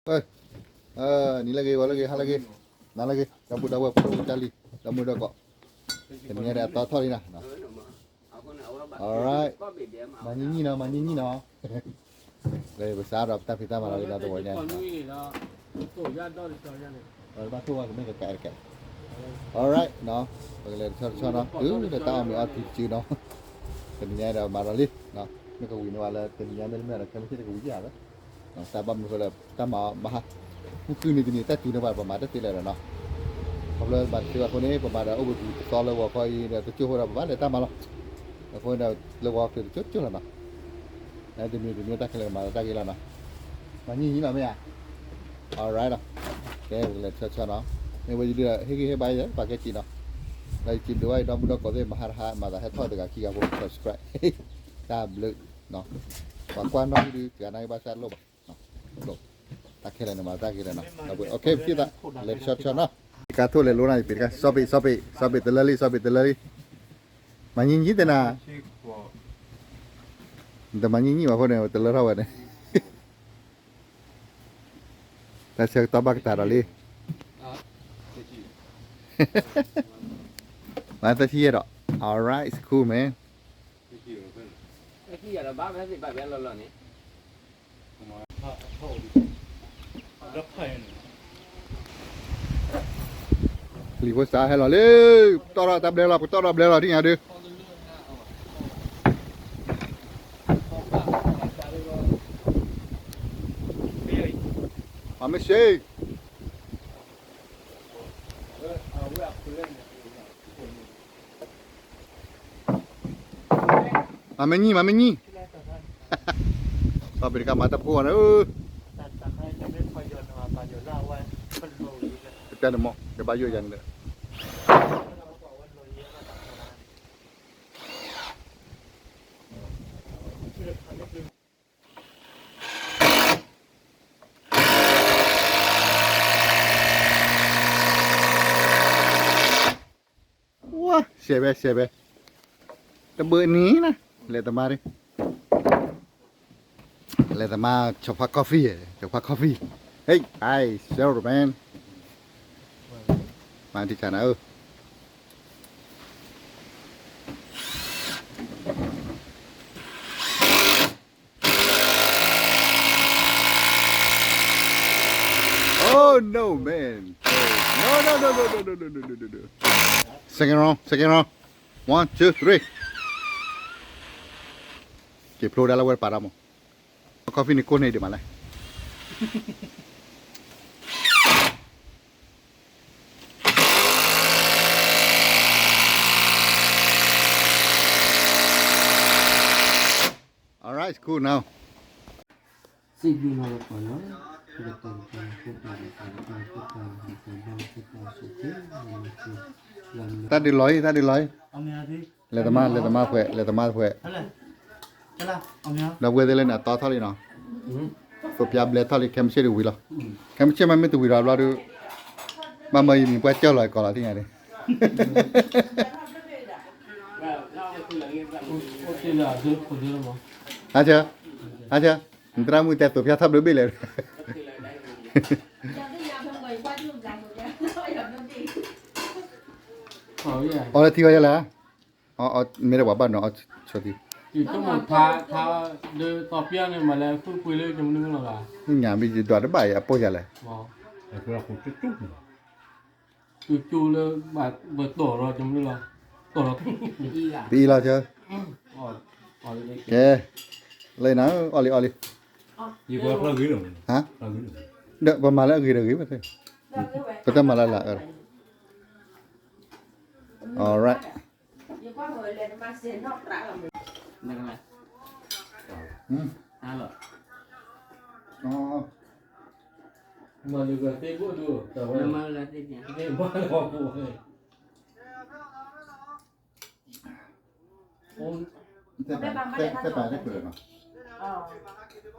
နံၤလၢဂ့ၤ ဂီၤလၢဂ့ၤ ဟါလၢဂ့ၤ နၤလၢဂ့ၤ ဒီပုၢ်ဒီဝဲၢ် ဖိဒိၣ်မုၣ်ကၢ်လံၤ ဒီမုၢ်ဒီကီး တနံၤညါဒီးအသီထီၣ်လံနီၤ alright မၤညီနုၢ်နီၤ မၤညီနုၢ်နီၤ လၢပစးဒီးပတၢ်ဖံးတၢ်မၤလီၤလံဒီးတဝီညါ ဘၣ်ထိၣ်ဝဲကမ့ၢ်ကကဲကဲ alright နီၤ ပကလဲၤတဆီတဆီနီၤ တုၤလၢတၢ်အီၣ်မ့ၤအီထံတစုနီၤ တနံၤညါဒီးမၤဒီးလံ မ့ၢ်ကဝံၤန့ၢ်ဝဲလၢတနံၤညါမ့တမ့ၢ်ဒီး ခဲမုၢ်ဆ့ၣ်တကဝံၤယၤလၢ တၢ်ဘၣ်မနုၤဃိလၢ တၢ်မၤအီၤဘၣ်ဟါ မုၢ်ကုၢ်နံၤတနံၤတၢ်စူၤန့ၢ်ပှၤ ပမၤတသ့လၢၤဒီးနီၤ ခီဖျိမၤတသ့ဘၣ်အဃိန့ၣ် ပမၤဒီးအိၣ်ဘှံးပူၤတသီလၢဂီၤခီအံၤဒီး တကၠိၢ်ဖိဒီးပဘၣ်လဲၤတၢ်မၤလီၤ အဃိန့ၣ်ဒီး လၢဂီၤခီတကၠိၢ်ကၠိၢ်လီၤနီၤ တမံၤတမံၤတၢ်ခဲလၢာ်ကမၤလီၤတၢ်ဂ့ၤလီၤနီၤ မၤညီနုၢ်လီၤမ့ၢ်ဧါ alright လီၤ ကဲ ပကလဲၤဆီဆီနီၤ မ့ၢ်ဝဲယဒုဒီး ဟ့ၣ်ဂံၢ်ဟ့ၣ်ဘါယဲ ပှၤကဲစံးနီၤ လၢယစံးဘျုးဝဲယဒီပုၢ်ဒီကီၢ်သ့ၣ် မဟါတဟါ မၤသးဟဲထီၣ်တဂၤခံဂၤဖိ subscribe တၢ်ဘျုး ပှၤကွၢ်နီၣ်ဂံၢ်ဒု တဂၤနာ်က့ဘၣ်ဆၣ်လိၣ်ဘၣ် တၢ်ခဲလၢာ်န့ၣ်မၤတၢ်ဂ့ၤလီၤနီၤ ပကလဲၤဆီဆီနီၤ ကါထိၣ်လဲၤလိနၤ ယပ့းတခါ စီပ့း စီပ့း စီပ့းတလၢလံ စီပ့းတလၢလံ မၤညီနုၢ်သ့နၤ တမၤညီနုၢ်ဘၣ်အဃိန့ၣ် တလၢထီၣ်ဝဲန့ၣ် တၢ်ဆၢကတီၢ်ဘၣ်ကတၢၢ်ဒီးလံ မၤသၢဆံယဲၢ်ဒီး alright cool man လံာ်ဖိစးဟဲလီၤလံ ပတီၢ်ထီၣ်တၢ်ဘျဲလီၤ ပတီၢ်ထီၣ်ဘျဲလီၤ ထံၣ်ညါဒု မၤမ့ၢ်စ့ မၤမ့ၢ်ညီ မၤမ့ၢ်ညီ စီပ့းတခါမၤတၢ်ဖိအီၤန့ၣ် ပတဲန့ၣ်မ့ၢ် ကဘၣ်ယိၣ်ယၤန့ၣ် ဝါ ရှဲဘဲ ရှဲဘဲ တဘၣ်နံၤနၤ လဲၤသမါရံ လဲၤသမါ ဆီဖါ coffee ဆီဖါ coffee ဟဲ hi sir man မၤတံၢ်ကနၤဧၢ Oh no man. No, no, no, no, no, no, no, no, no, no. Second round, second round. One, two, three. က့ၤဖျိဒၣ်လၢဝဲတပာ်တၢ်မး coffee န့ၣ်ကိၢ်န့ၢ်ဒံးမးလဲၣ် Alright, cool now. တၢ်ဒုးလီၤအံၤ တၢ်ဒုးလီၤအံၤ လဲၤသမါ လဲၤသမါဖှဲး လဲၤသမါဖှဲး ဒီပုၢ်ဝဲၢ်သ့ၣ်လၢန့ၣ် အတီထီၣ်လံနီၤ သိးပျၢ်ဘျဲထီၣ်လံ ခဲမုၢ်ဆ့ၣ်မး မ့ၢ်တဝံၤဒီးဘျီဒုး ဘၣ်မၢယမံၤပှၢ်ကၢၢ်လီၤကီးလီၤ သ့ၣ်ညါဒံး အါဆၢ အါဆၢ နသရၣ်မုၣ်တဲသိးပျၢ်ထီၣ်ဘျုးဘ့ၣ်လဲၣ် အီလၢထံဝဲယလဲၣ် မ့ၢ်တပှၤဘၣ်နီၤ အီဆိးထံ ယဆိကမိၣ်ထါ ထါ ဒီးသီပျၢ်န့ၣ် မၤလၢဃုပှ့ၤလၢကမနုၤလီၤဂၤ ညၣ်မ့ၢ်ယဒွးတဘၣ်အံၤ အပိၢ်ယၤလဲၣ် ကၠိကၠိလၢ ဘၣ်တီၢ်လီၤကမနုၤလီၤ တီၢ်လီၤ ပအံၤလီၤဆၢ ကဲ လၢနၤ အီလံ အီလံ ဟါ ဒီးပမၤလၢအဂ့ၤဒီးဂ့ၤဘၣ် ပတမၤလၢလၢ alright သ့ၣ်ပာ်တၢ်ကျၢၤ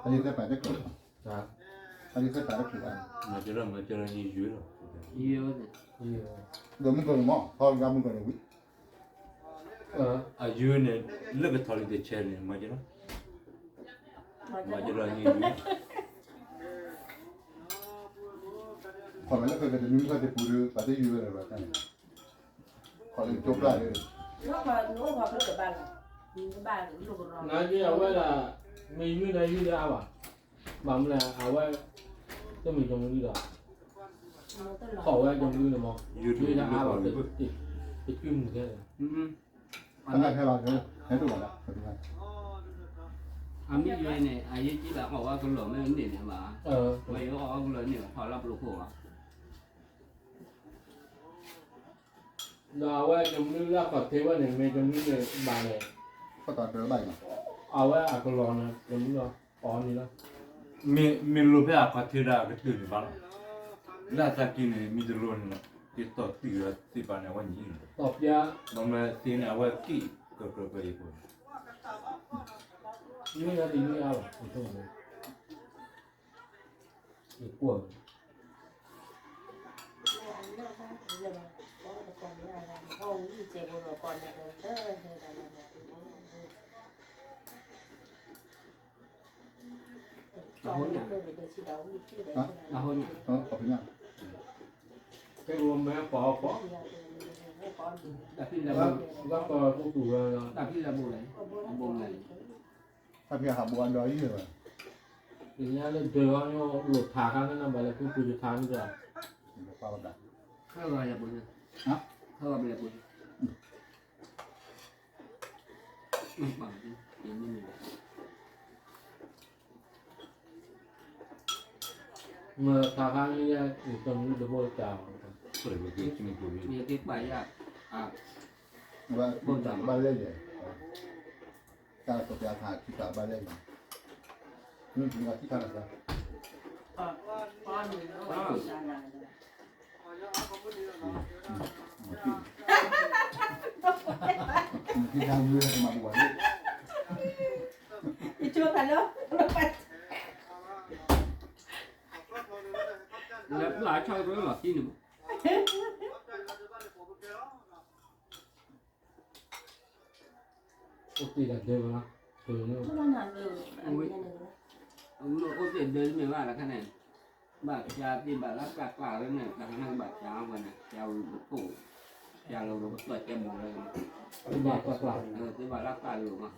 နီၤ အသ့ၣ်ပာ်တၢ်ကျၢၤ အသ့ၣ်ပာ်တၢ်ကျၢၤ မၤကလီၤ မၤကလီၤ ယံၤယံၤလီၤ ဒီးမုၢ်ကီၢ်န့ၣ်မ့ၢ် ထီဂၤမုၢ်ကီၢ်န့ၣ်ဝံၤ အယုၢ်န့ၣ် လၢကထီၣ်လံတဆဲန့ၣ် မၤကလီၤ မၤကလီၤ ယံၤယံၤ ခီၣ်လၢကကတနွံခီၣ်တပူၤဒီး ပှၤတယုၢ်ဝဲဒၣ်ဘၣ်န့ၣ်, ခီၣ်လၢကၠိပျၢ်န့ၣ်, နက့အဝဲဒၣ်, မ့ၢ်ယုၢ်န့ၣ်ယုၢ်လၢအါဘၣ်, ဘၣ်မနုၤလဲၣ် အဝဲ, တမ့ၢ်ကၠိမုၢ်လံဒီး, ခီၣ်ဝဲကၠိမုၢ်လံန့ၣ်မး, ယုၢ်လၢအါဘၣ်, တ, တ, တကုၢ်မုၢ်ခဲ, အမ့ၢ်ယဲန့ၣ် အယဲၢ်ကံဘၣ်အီၣ်ဝဲကလီၤမ့ၢ်န့ၣ်န့ၣ်ဘၣ်, ဝဲယအီၣ်အီၣ်ကလီၤန့ၣ် ဖီလၢပလိၣ်ခိၣ်ဘၣ်, ဒီးအဝဲကၠိမုၢ်လၢအခီၣ်ထံးဝဲန့ၣ် မ့ၢ်ကၠိမုၢ်န့ၣ်ဘၣ်န့ၣ်, အဝဲအကလီၤန့ၣ်ကၠိမုၢ်လီၤ, အီၤန့ၣ်လီၤ, မ့ၢ်လိၣ်ဖဲအခီၣ်ထံးဒီးအကတၢၢ်န့ၣ်ဘၣ်လီၤ, လၢအသးကံၢ်န့ၣ် မ့ၢ်တလိၣ်န့ၣ်လီၤ, ယတီၢ်တံၢ်ဝဲသ့ၣ်ပာ်န့ၣ် အဝဲန့ၣ်လီၤ, တီၢ်ပျၢ်, ဘၣ်မနုၤသ့န့ၣ် အဝဲကံၢ်ကကြၢးကၢၢ်ယပူၤ, မ့ၢ်ယၤတမ့ၢ်အါဘၣ်, ယကွၢ် အဟိညါ, အဟိညါ, ကဲဝဲမဲပီၤပီၤ, ဘၣ်ပီၤပူၤပူၤဝဲ, တၢ်ဖံးလၢဘိလဲၣ်, ဘိလဲၣ်, တၢ်ဖံးဟးဘိအဒီအံၤဝဲ, ညါလၢဒၢးအီၤ လိၣ်ထးခါန့ၣ် ဘၣ်လဲၤဖုပူၤတထါန့ၣ်ဒီး, ဟဲဂီၤယၤပူၤ, ဟဲဂီၤပူၤ, မ့ၢ်ထးခါန့ၣ် ယတမူတဘိတၢ်, ယက့ၤပာ်ယၤ, ဘၣ်လဲၤယဲၢ်, တၢ်ကပျးထးခံခါဘၣ်လဲၤယဲၢ်, မ့ၢ်ခံခါခံခါလီၤ, ယဆိသးလၢ လၢပျၢ်ဆီတလီၤသံန့ၣ်မး, အိၣ်တ့ၢ်ဒၢးဝဲလီၤ, အိၣ်တ့ၢ်ဒၢးမ့ၢ်ဘၣ်လီၤခါန့ၣ်, ဘၣ်ပျၢ်သ့ၣ်ဘၣ်လၢပျၢ်ကျၢ်လၢန့ၣ် တၢ်ဟးန့ၣ်ကဘၣ်ပျၢ်ဝဲန့ၣ် ပျၢ်ဝဲပကိၣ်, ပျၢ်လၢပကိၣ်ပျၢ်ဘိလၢ, သ့ၣ်ဘၣ်လၢပျၢ်လၢမး,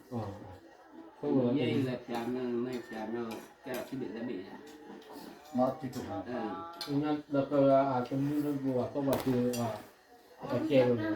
ယဲယလဲၤပျၢ်န့ၣ် မ့ၢ်ပျၢ်န့ၣ် ကဲထီၣ်ခံဘ့ၣ်သၢဘ့ၣ်, ဒီးကတၢၢ်အတမူလၢပှၤသီဘၣ်က့ၤ, အကဲဝဲန့ၣ်, ဟ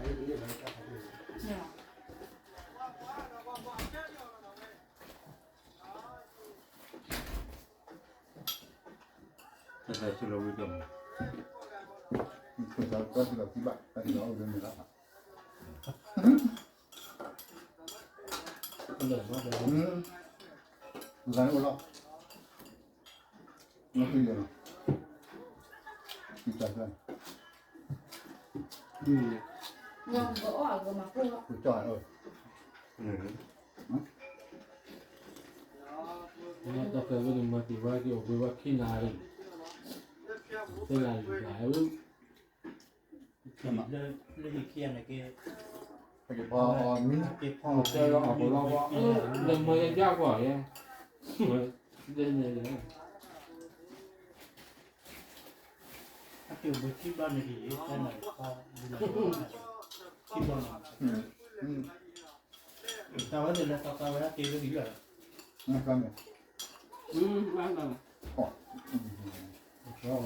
ဲသီလံဧါ, အိၣ်တၢ်ကိးပာ်သးလၢာ်လံမ့ၢ်ဧါ, တၢ်ဆူၣ်လီၤဝံၤကီၢ်မး, တၢ်ဆူၣ်လီၤဝံၤကီၢ်မး, လၢန့ၣ်အိၣ်လီၤ, တၢ်ဖဲဝဲန့ၣ်မၤတံၢ်ဝဲက့ၤအိၣ်ဘှံးဝဲခံနၤလံ, သ့နၤလံ, လၢမၤယၤကွၢ်ယဲ, ဒ်န့ၣ်လီၤ, အက့ၤအိၣ်ဘှံးခံဘျီန့ၣ်, ခံဘျီန့ၣ်, တၢ်ဝဲန့ၣ်လၢသးသးဝဲ အက့ၤဝဲ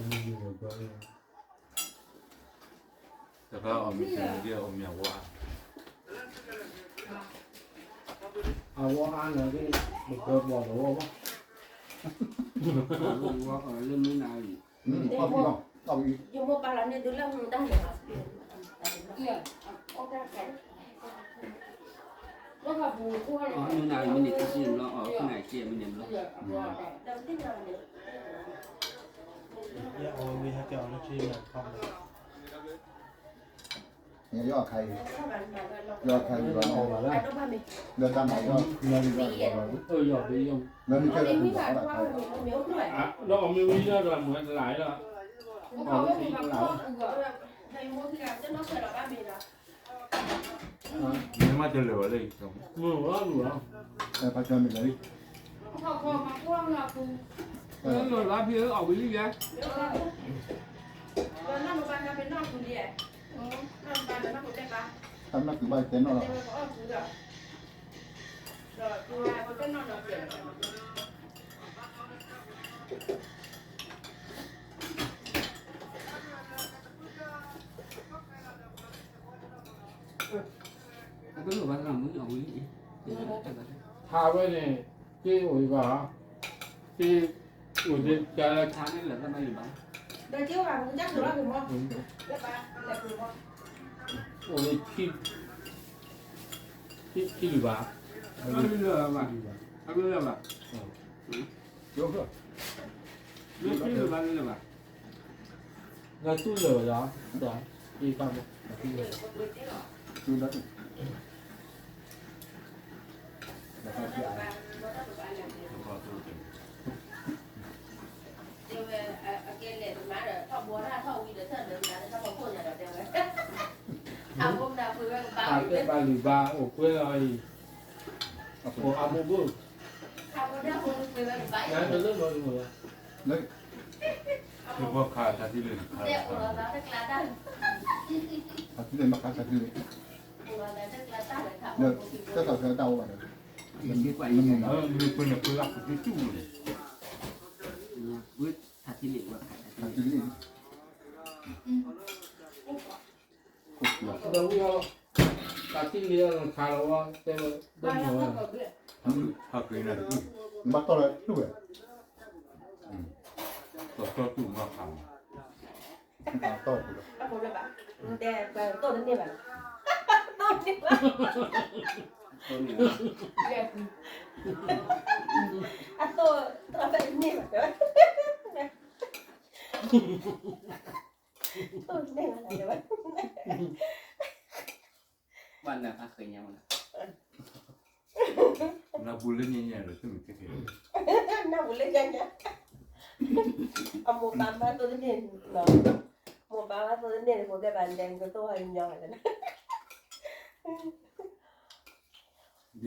န့ၣ်လီၤ, တခါအီၣ်မ့ၤစၢၤန့ၣ် အီၣ်မ့ၤအဝီအါ, အဝီအါန့ၣ် ပကဘီၣ်လီၤဝီဘၣ်, လၢမုၢ်နၤလံ, ယမိၢ်ပၢ်လီၤန့ၣ်ဒုးလၢမုၢ်တၢ်န့ၣ်, အီၣ်မုၢ်နၤလံမ့ၢ်န့ၣ် တသ့ၣ်ညါလီၤ အီၣ်ဖဲနၤကဲမ့ၢ်န့ၣ်ဘျီ, ယအီၣ်ဝံၤဟဲက့ၤအီၣ်လၢထံန့ၣ်, ယီၢ်ခါအံၤ, ယီၢ်ခါအံၤလီၤ, လၢတၢ်မၤယီၢ်, လၢနကဲလၢပူၤလီၤ, လၢအမ့ၢ်ဝံၤလီၤဒီးမၤတလးလီၤ, မၤတလးလီၤ, မ့ၢ်မၤတလၢာ်ဝဲလၢ, ဖးကၠီမ့ၢ်လၢ, လၢဖံအီၣ်ဝံၤလံယါ, တၢ်နၢ်ကုၤဘၣ်တဲနီၣ်လီၤ. ဟးဝဲန့ၣ်, က့အိၣ်ယဘၣ်, က့အိၣ်ဒ့ကါလၢ, အိၣ်ဒ့ခံ, ခံ, ခံလၢၤဘၣ်, ခံလၢၤဘၣ်, ခံလၢၤဘၣ်, နသူလၢၤဘၣ်, တၢ်တဲဘၣ်လံၤဘၣ်အိၣ်ကွဲလီၤအံၤ, အဖိအမိၢ်ဘိ, နတလၢလီၤဒ်မ့ၢ်, ခါတၢ်ထံၣ်လံ, ခါတၢ်ထံၣ်လံ, တၢ်ထီၣ်ဖဲတၢ်အိၣ်ဘၣ်ဒီး, မ့ၢ်ပှၤန့ၣ်ပှၤလၢပတတူၢ်န့ၣ်, တၢ်ထံၣ်လံ, တၢ်ထံၣ်လံခါလီၤဝဲ, တဲဝဲ, ဟးက့ၤနၤတကူၣ်, ဘၣ်တီၢ်လၢတူၢ်ဝဲ, တီၢ်တီၢ်တူၢ်မၤခါမး, တီၢ်, အသိၣ်တဖဲန့ၣ်ဘၣ်, ဘၣ်နဖးဃဲၤညါမး, နၢ်ပူၤလၢညါညါဒီး, နၢ်ပူၤလၢညါညါ, အမိၢ်ပၢ်မၤသိတန့ၢ်, မိၢ်ပၢ်မၤသိတန့ၢ် ဖိတဲဘၣ်ဒဲး နကသိၣ်ဝဲညီ, ယသ့ၣ်ကံၢ်အန့ၣ်,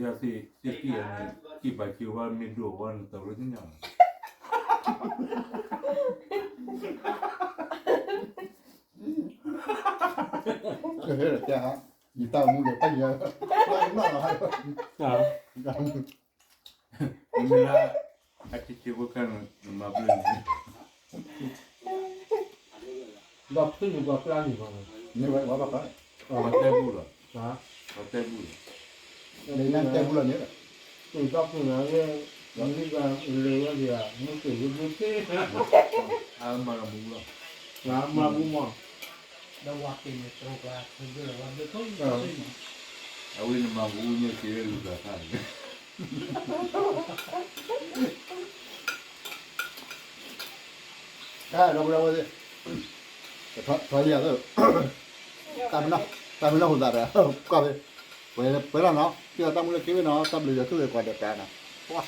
ကံၢ်ပာ်စၢၤဝဲမ့ၢ်ဒိၣ်ဝဲနတၢ်လၢညါ, ယတၢ်မူဒီးတၢ်ယၤ, မ့ၢ်လၢ, အဆံးဆံးဖိခဲန့ၣ် နမၤဘျုးန့ၣ်, ဒီးဖုၣ်န့ၣ်ပှၤပျၢ်န့ၣ်ဘၣ်, မ့ၢ်ဝဲပှၤပျၢ်, ပှၤတဲဘူးလီၤ, ပှၤတဲဘူးလီၤ, တဲဘူးလီၤန့ၣ်, ဒီးဖုၣ်န့ၣ်, မ့ၢ်ကလဲၤဝဲဒၣ်, မ့ၢ်က့ၤဝဲဒၣ်, အမၤလီၤမူလီၤ, မၤမူမး, ဒီးဝၤက့ၤန့ၣ်, အဝဲန့ၣ်မၤမူညါက့ၤဝဲလူၤသးခါန့ၣ် တၢ်ဒီပုၢ်ဒီဝဲၢ်သ့ၣ်, ထီယၤသၢ, တၢ်မ့ၢ်နီၢ်ဟူသးဒီး ကွၢ်ဖဲ, ပှဲၤလီၤနီၤ, စံးလီၤတၢ်မူလၢခံဝဲနီၤ, တၢ်ဘျုးယွၤဆိၣ်ဂ့ၤကိးဂၤဒဲးနီၤ, ကွၢ်,